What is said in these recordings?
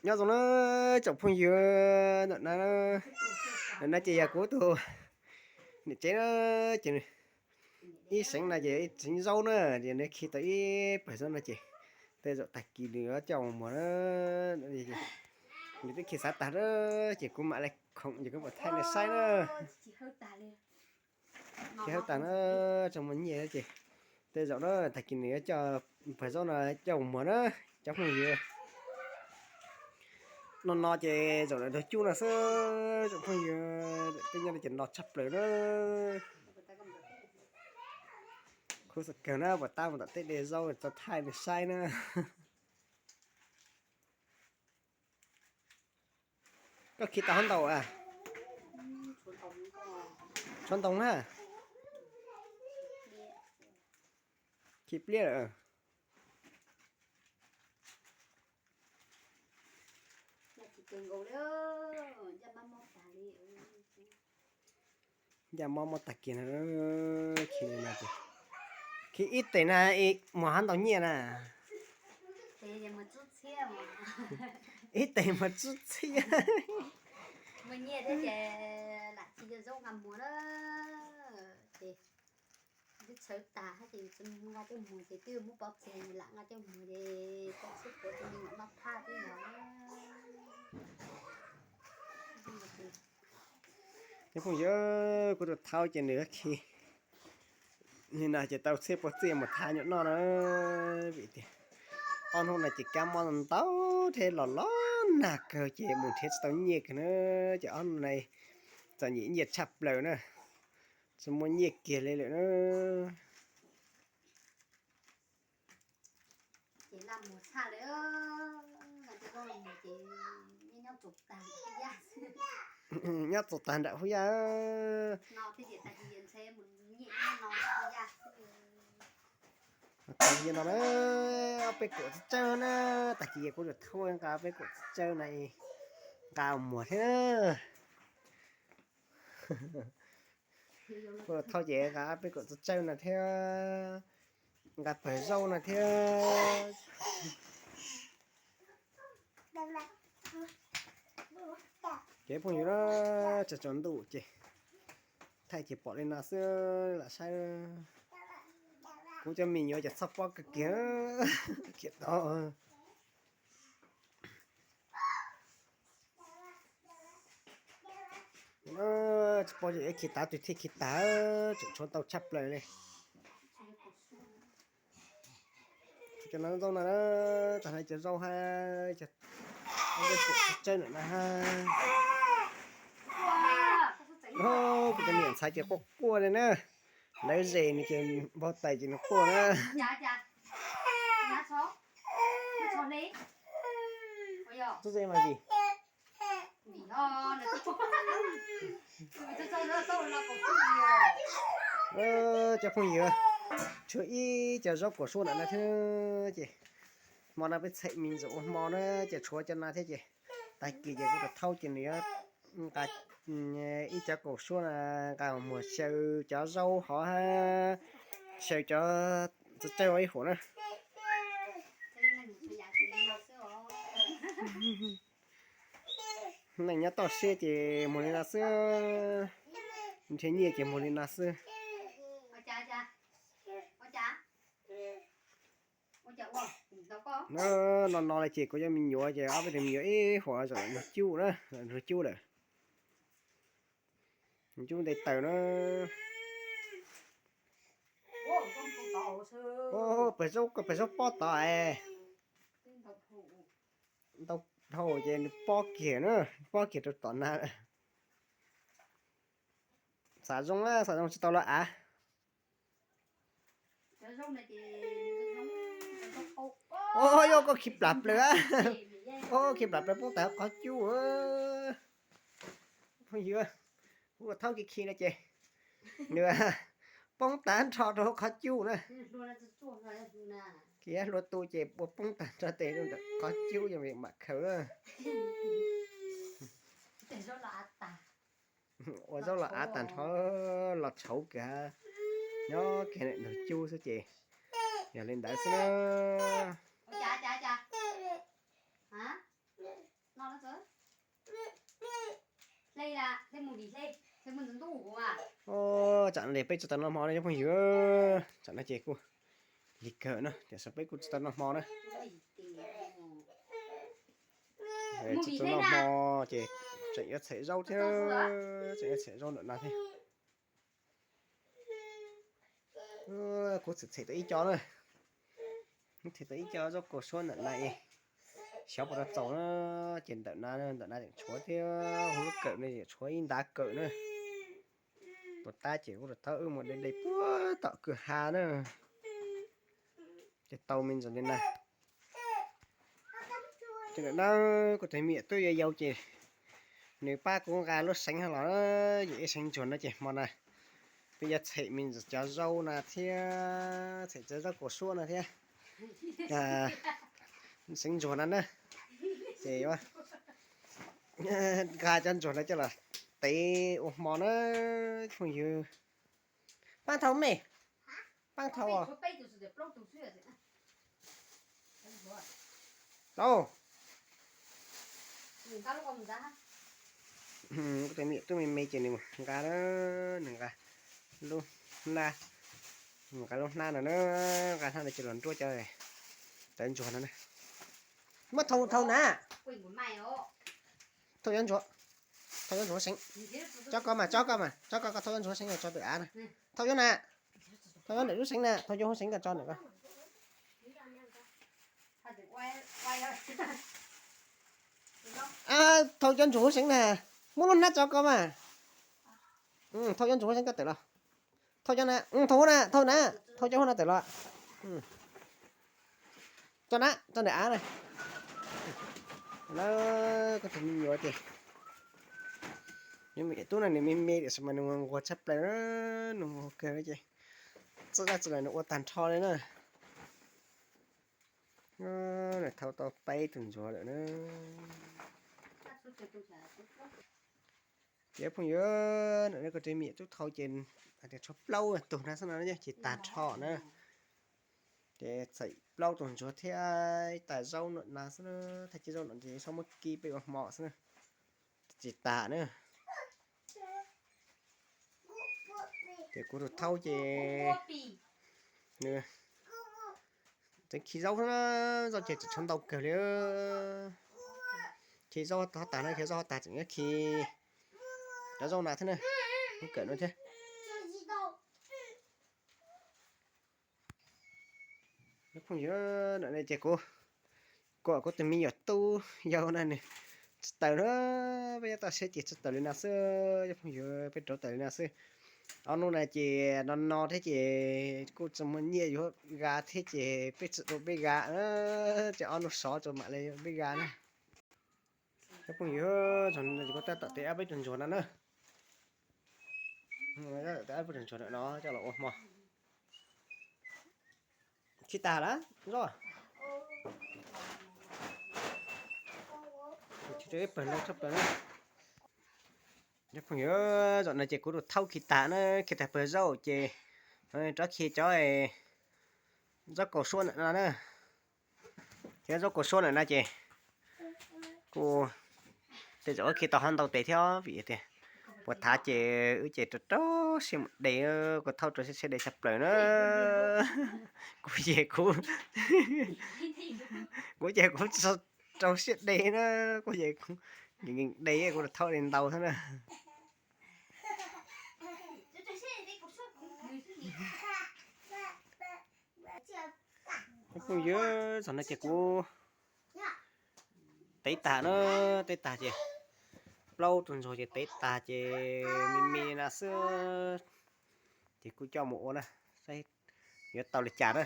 Nyob zoo na tsoom phooj ywg, ntawm no, ntawm no ces yog kuv tus niam tsev na, ces ib seev no ces ib seev zaub na, ces nws khi tau ib pawg zaub no ces tej zaum tag kis nws yuav coj mus muag na. Nws twb khi xav tag na, ces kuv mam li khoom ces kuv mam thaij nej saib na. Khi hauv tas na, tsoom muaj nyiaj ces tej zaum na tag kis nws yuav coj pawg zaub no coj mus muag na, cov phooj ywg. No no ces zaum ntawm nrog cub no xwb, tsoom phooj ywg, tej nyob no ces no tshaj plaws na. Khuv xim kawg na, puas tab mus tom tej de zaub tso thaij nej saib na. Koj khi tau hov ntau a? Tshuav ntoo na. Khi pliab lawm. Ncaj mob mob tag kiag na, khi li no ces, khi ib tes na, muag hov ntau nyiaj na. Ib tes muag tsib txhiab. Muaj nyiaj thiab ces lam tsis yog zaub nqa muag na. Ces twb txhawv tas hab ces tsis nqa coj muag ces twb muab pov txeg lam nqa coj muag ces pov txhiab puav tsis me nyuam noj phaj twb yog. Cov phooj ywg, kuv tus thaub ces nws khi li no ces tau txhiab puav txiaj mus thav nyuam noj na. Vim tias ob hnub no ces kab mob ntau thiab los los nag kawg ces mus nrhiav tsis tau nyiaj kawg na. Ces ob hnub no txom nyem nyiaj tshaj plaws na, tsis muaj nyiaj kiag li lawm na. Ces nqa muag tshaj lawm, nqa cov zaub los muag ces nyob txaus tag nram hub yaj xwb. Nyob txaus tag nram hub yaj. Tag kis no na, ob peb kaum txiv tsawb na, tag kis kuv tus thaub nqa ob peb kaum txiv tsawb na, nqa muag thiab. Kuv tus thaub ces nqa ob peb kaum txiv tsawb no thiab, nqa pawg zaub no thiab. Ces phooj ywg na, tsaus tsaus ntuj ces thaij ces pom li no xwb lam saib. Kuv cov me nyuam ces txhob pob kawg kiag, khiav tau. Tsis paub yog yuav khi tav twg thiaj khi tag, tseem tshuav ntau tshaj plaws li. Cov no zaub no, tag no cov zaub hab, ob peb kaum txiv tsawb ntawm no hab. Kuv cov me nyuam ntxhais ces quaj quaj li na, lawv zes nws ces npau tais ces nws quaj na. Tub ze mas vim Cov phooj ywg, tshuav ib co zaub kaum suab ntawm no thiab ces hmo no peb txhem me ntxuam ua hmo na ces tshuav cov no thiab ces tag kis ces kuv tus thaub ces nws yuav nqa ib co kaum suab no nqa muag xyaw cov zaub hov hab xyaw cov txiv tsawb ua ib huam na. Neej nyob toj siab ces muag li no xwb, nrhiav nyiaj ces muag li no xwb. No no li ces kuv cov me nyuam ces ob peb tug me nyuam ib huam zaum nrug cub na, nrug cub lawm. Cub nte taws na. Pawg zaub, pawg zaub pob tod es ntau dhau ces nws pob kiag na, pob kiag rau tom na. Xav zoo, xav zoo tsis tau los av. Yog koj khi plam plaws, khi plam plaws poob tas qhov cub. Phooj ywg, kuv thaub khi khi no ces nws poob tag nrho rau qhov cub na. Khi hlua tu ces ua poob tag nrho tes rau ntawm qhov cub yog vim mam khaws. Ua zaub los av tag nrho, los tshauv kiag, nyob kiag ntawm cub xwb ces yog li ntawd xwb na. Tsam no peb tsis tau noj hmo ne cov phooj ywg, tsam no ces kuj lig kawg na, tiam sis peb kuj tsis tau noj hmo na. Tsis tau noj hmo ces tseem yuav txham zaub thiab, tseem yuav txham zaub ntawm no thiab. Kuv txham txham tau ib co na, txham tau ib co zaub kaus suab ntawm no, xyov puas tau txaus na. Ces ntawm no, ntawm no tseem tshuav thiab, hauv lub kawm no tseem tshuav ib ntav kawm na. Puas tab ces kuv rau thawb wb mus de de puag tom kwj ha na. Ces tau me ntsis li na. Ces ntawm no kuv tus me nyuam tub yau yau ces nws pab kuv nqa lub seev los, yog ib seev ntsuag no ces hmo no peb yuav txham me ntsis cov zaub no thiab, txham cov zaub kaus suab no thiab, seev ntsuag no na. Ces nqa cov ntsuag no coj los tev ua hmo na phooj ywg. Paab thau me, paab thau. Lauj, kuv tus me nyuam tub me me ces nws nqa, nws nqa lub hnab, nws nqa lub hnab no na, nqa hnab no coj los nruab cov tawv ntsuag no na. Muab thau, thau na, thau cov ntsuag, thau cov ntsuag huv seev. Tso koj mas, tso koj mas, tso koj, koj thau cov ntsuag huv seev los tso ntawm av na. Thau cov na, thau cov ntawm lub seev na, thau cov huv seev koj tso ntawm ko. Thau cov ntsuag huv seev na, muab lub hnab tso koj mas. Thau cov ntsuag huv seev koj tawm los. Thau cov na, thau huv na, thau na, thau cov huv no tawm los. Tso na, tso ntawm av na. Koj tus me nyuam ces, nws me tub no nws me me tiam sis mas nws nquag tshaj plaws, nws nquag kawg ces txawj dab tsi los nws ua tag nrho li na. Nws thau tau peb tus ntsuag lawm na. Ces phooj ywg, ntawm no kuv tus me nyuam tub thau ces hais tias tshuav plaub tug na xwb no ces tag nrho na. Ces txham plaub tus ntsuag thiab ib tas zaub no xwb na, thaj chaw zaub no ces txhob muab kib peb ua hmo xwb na, tsis tas na. Ces kuv tus thau ces nws tseem khi zaub, zaub ces tseem tshuav ntau kawg li. Khi zaub hov tag na, khi zaub hov tag tseem yuav khi cov zaub no thiab na, lub kawm no thiab. Phooj ywg, ntawm no ces kuv, kuv, kuv tus me nyuam tub yau no nws tsis tawm na, peb nyob toj siab ces tsis tawm li no xwb, cov phooj ywg, peb rauv taws li no xwb. Ob hnub no ces no no thiab ces kuj tsis muaj nyiaj yuav ga thiab ces peb tsis ua peb ga, ces ob hnub sov tso mam li peb ga na. Cov phooj ywg, kuv tab tom tev ob peb tug ntsuag no na, tev ob peb tug ntsuag no coj los ua hmo. Khi tag lawm zoj. Ib pawg ntau tshaj plaws na. Cov phooj ywg, zaum no ces kuv tus thau khi tag na, khi tag pawg zaub ces rov khi cov zaub kaus suab ntawm no na. Thiab zaub kaus suab ntawm no ces kuj, tej zaum wb khi tau hov ntau tes thiab vim tias puas thav ces wb ces rau rau siab mus de, kuv thau rau siab siab de tshaj plaws na. Kuv ces kuv, kuv ces kuv rau siab de na, kuv ces kuv nkees nkees de kuv rau thau de ntau thiab na. Phooj ywg, zaum no ces kuv tev tag na, tev tag ces plaub tus ntsuag ces tev tag ces me me no xwb, ces kuv coj mus ua na, saib yuav tau li cas na.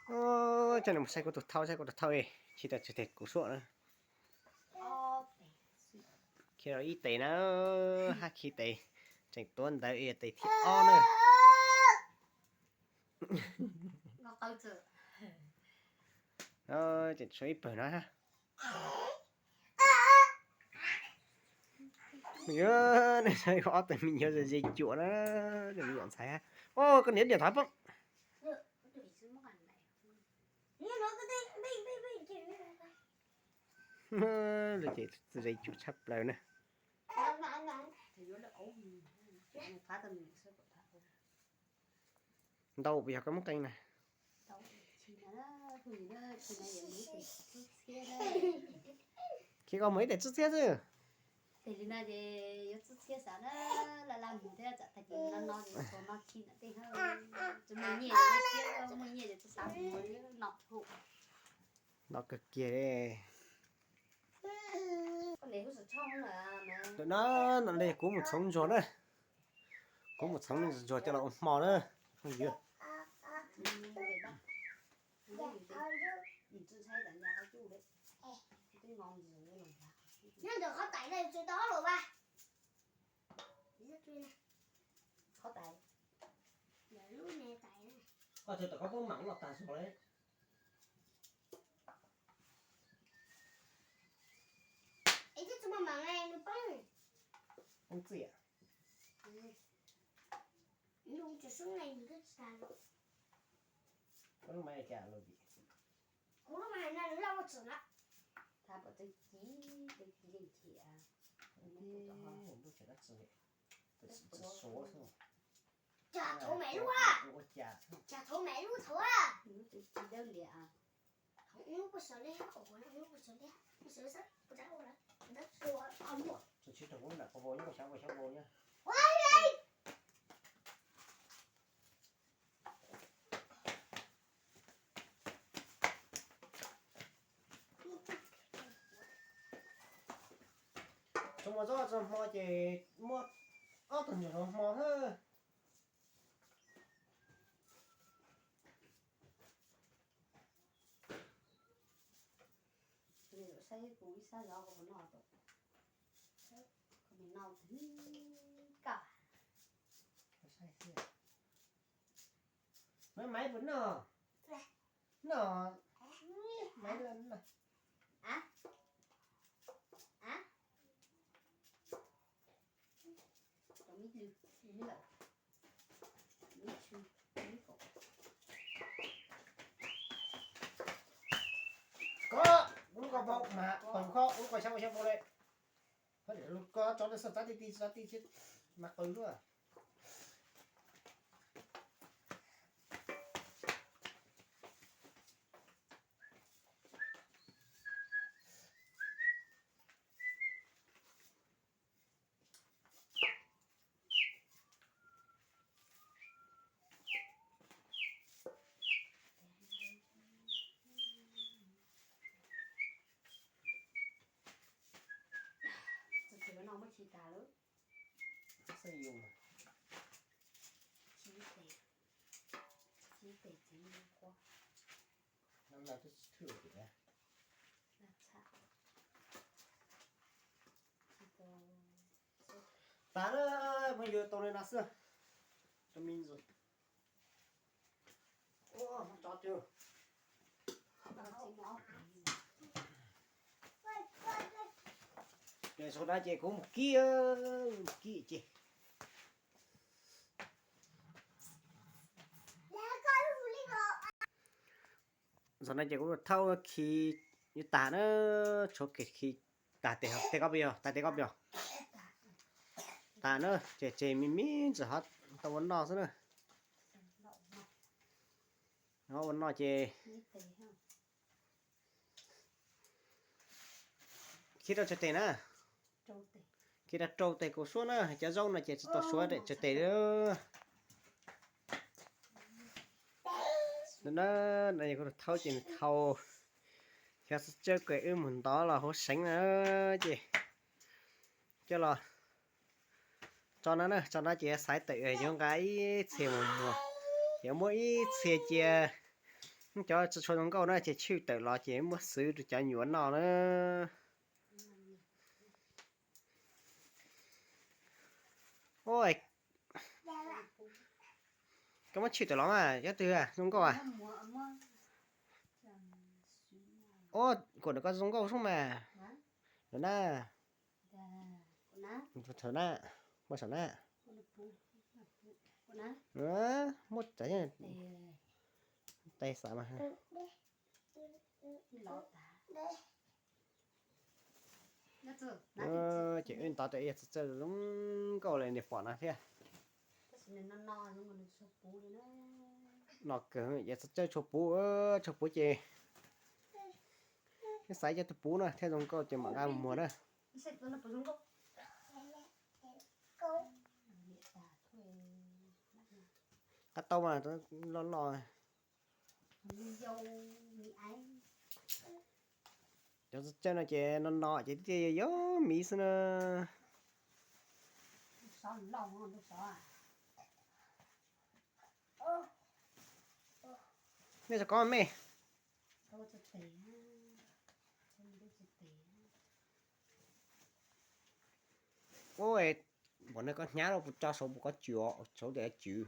Coj nws mus saib kuv tus thau, saib kuv tus thau khi tau tsawg tes kaus suab na. Khi tau ib tes na, hab khi tes tseem tuav ntawv tes thib ob na. Tseem tshuav ib pawg no. Yog, ob tug me nyuam ze cuam na, me nyuam ntxhais. Koj niam diam thov poob. Lawv ces ze cuam tshaj plaws na. Ntau puas yog koj muab qee na? Khi koj muag ib daim tsib txhiab xwb. Tes li no ces yuav tsib txhiab xav na, laj laj mus thiab tsam tag kis no no ces tshuav no khi ntawm tej, muaj nyiaj, muaj nyiaj ces tsis xav mus no. No kawg kiag li. Ntawm no, no kuv mus txhoov ntsuag na. Kuv mus txhoov ntsuag coj los ua hmo na. Phooj ywg, nyob ntawm qhov tais na, tsis tau ob lus a. Qhov tais, koj tsis tau, koj poob mam los tag zog li. Es twb tsis muaj mam ne, nws poob. Poob txiaj. Nws tsis sub ne, nws twb tsis tag. Koj lub maiv cas los vim, kuv lub maiv hais no nws loj muaj txwm na. Thab pom txeeb ci, txeeb ci yeej khiav. Lub tsev dab tsi, txawm suav xwb. Cas thaum me lub a, cas thaum me lub thaum a. Lub tsev ci dawb lias. Thaum ub puas sawv li, ub puas sawv li, puas sawv xwb, puas rau ua lawm, puas rau ua. Tsis tsis thaum ub nram qhov vau nyob, xyov ua xyov vau nyob. Tsuas muaj txoj txoj hmo ces muaj ob tug ntsuag hmo hmo xwb. Saib kuv ib sab zov koj puas noj, koj puas noj twg kaj. Maiv maiv puas noj? Noj. Maiv noj. Koj, lub koj pau mas pawg koj, lub koj xyab ua xyab pau li. Koj lub koj tso lub xov txav ti ti txav ti ti mas qw luaj. Tsis tsis no muab khi tas lawm. Xav yus mas. Khi tes, khi tes txiv nqua. Nab laj twb tsis thwj tias. Tas na, phooj ywg, tau li no xwb. Rau me ntsis. Tso tseg. Ces sau dab ces kuv mus kib, mus kib ces. Zaum no ces kuv thauj khi yuav tas na, tshuav kev khi tas tes, tes koj pes yog, tas tes koj pes yog. Tas na, ces tseg me me ntsis ho tau ua noj xwb na. Ho ua noj ces khi rau tsawg tes na? Khi rau rau tes kuv suab na, cov zaub no ces tsis tau suab tsawg tes. No na, no yog kuv thauj ces nws thau. Xyov txawj kawg wb mus ntov los huv seev na, ces coj los tso no na, tso no ces xaiv tawm yuav nqa ib txhia mus muag, yuav muab ib txhia cia, cov tsis tshua zoo nkauj na ces tshwj tawm los ces muab xwv rau cov nyuam noj na. Koj muab tshwj tawm los mas, cov twg zoo nkauj a? Ua, kuv ntawm koj zoo nkauj sub mas. Lawm na. Thaum na, muaj saum na. Muaj tsav, tais xav mas. Ces wb ntov tas ib yam txawj zoo nkauj li niam pom no thiab. No kawg, yog txawj tsawj tshuav puv, tshuav puv ces xaiv cov tus puv na thiaj zoo nkauj ces mam nqa mus muag na. Qab tau mas loj loj. Cov txawj no ces no no ces twb tias yog miv xwb na. Nej tso kov me. Ua, npaum no koj hnyav los puas tso saud puas koj cws os, saud tias cws.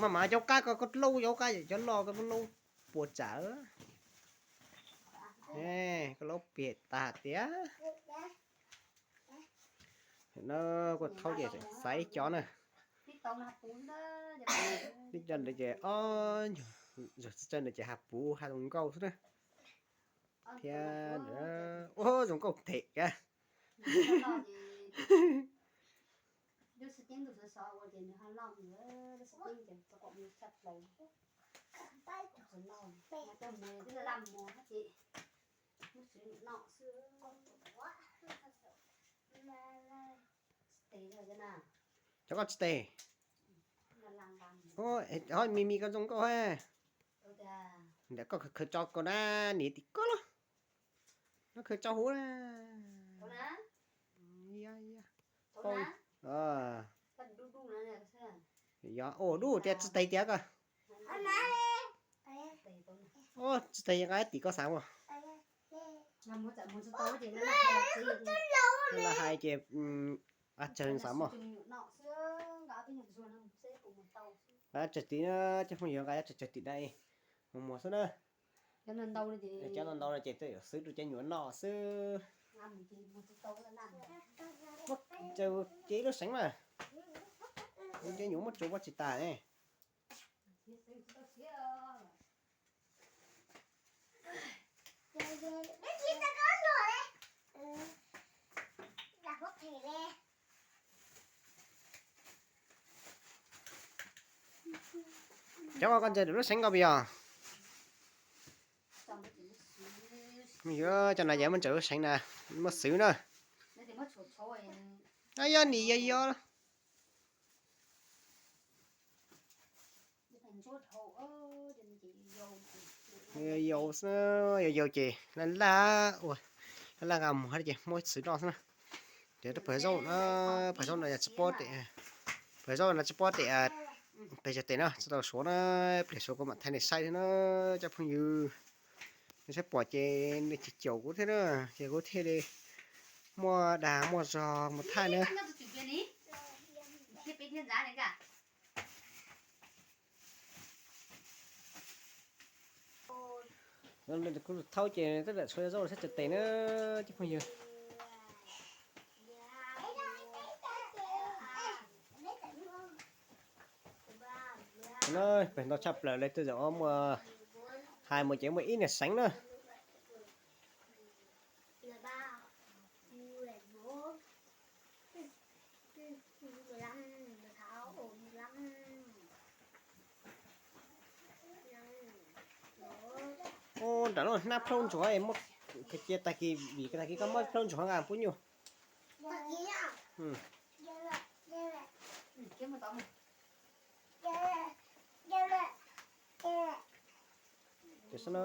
Maj mam cov qab ko, koj laub cov qab cov loj ko, koj laub puas tsawv. Koj laub piam tas tias. No kuj thaub ces xaiv cov na. Ib co ntawd ces, o, zog txawj ntawd ces has puv has zoo nkauj xwb na. Thiab, o, zoo nkauj them kag. Cov koj tsis tes. Ho me me koj zoo nkauj he. Ntawm koj khaws tso koj na, niam tim koj los. No khaws tso huv na. Yog, ua dub tias tsis tes tias koj. Tsis tes nqa tim koj xav ua. Lawv hais ces tsawg xav mog. Nqa tsawg tim na, cov phooj ywg, nqa tsawg tsawg tim na, mus muag xwb na. Cov ntau ntau no ces twb yuav xwb rau cov nyuam noj xwb. Ces lub seev mas, cov nyuam muab tsuav ua tsis tas ne. Cov koj ntsaws lub seev ko puas yog? Yuav cov no yog muab ntsaws lub seev na, muab xwb na. Yog nim yog yog. Yau xwb, yau yau ces laj laj ua, laj laj nqa mus hab ces muab xwb noj xwb na. Ces pawg zaub na, pawg zaub no tsis pob tes, pawg zaub no tsis pob tes, pes tsawg tes na, tsis tau suav na, pliag suav kuv mam thaij nej saib thiab na cov phooj ywg. Nej saib pom ces nej caum kuv thiab na, ces kuv thiaj li muaj dag muaj zog mus thaij na. Kuv thaub ces tej zaum tshuav zaub saib tsawg tes na cov phooj ywg. Pem ntau tshaj plaws li, tej zaum muaj hais mus ces muaj ib niag seev na. Ua nram lub hnab plaub ntsuag muab, cia tag kis vim tag kis koj muab plaub ntsuag nqa pub nyuj. Ces xwb na,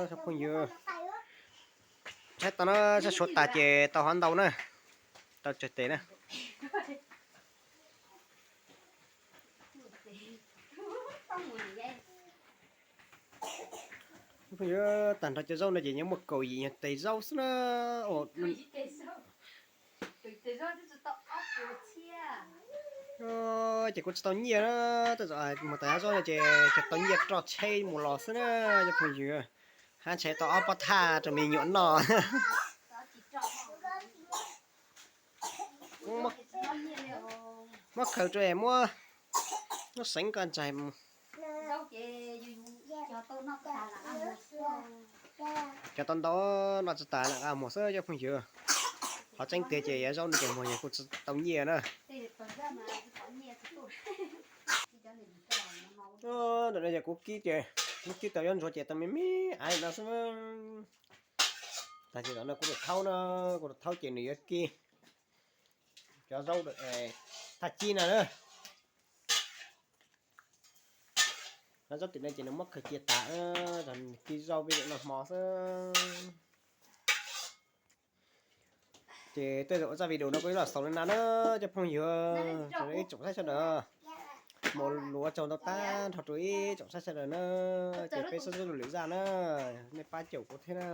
cov phooj ywg, saib tau na, saib suav tas ces tau hov ntau na, tau tsawg tes na. Phooj ywg, tag nrho cov zaub no ces nyob muaj kaum yim nyuag tes zaub xwb na. Ces kuv tsis tau nyiaj na, tej zaum mus tas yav zaub no ces tsis tau nyiaj roj tsheb mus los xwb na cov phooj ywg. Hab ntshe tau ob pob thaj rau me nyuam noj. Muab khaws rau es muab, muab seev ko ntsaig mus. Cov tau ntau noj tsis tas lam nqa mus xwb cov phooj ywg. Qhov tseeb tiag ces yuav zaub no ces muag yog kuj tsis tau nyiaj na. Ntawm no ces kuv kib ces, kuv kib tau zaub ntsuag ces tau me me aiv no xwb. Tag ces tom no kuv tus thaub na, kuv tus thaub ces nws yuav kib cov zaub thaj kib no na. Zaub tim no ces nws muab khaws cia tas, kib zaub peb zaum noj hmo xwb. Ces tej zaum ua zaj video no kuj yuav los xaus li no na cov phooj ywg, ib tsoom saib sawv daws. Mus lus ua tsaug ntau tag nrho rau ib tsoom saib sawv daws na. Ces peb sib ntsib dua lwm zaj na. Nej pab caum kuv thiab na.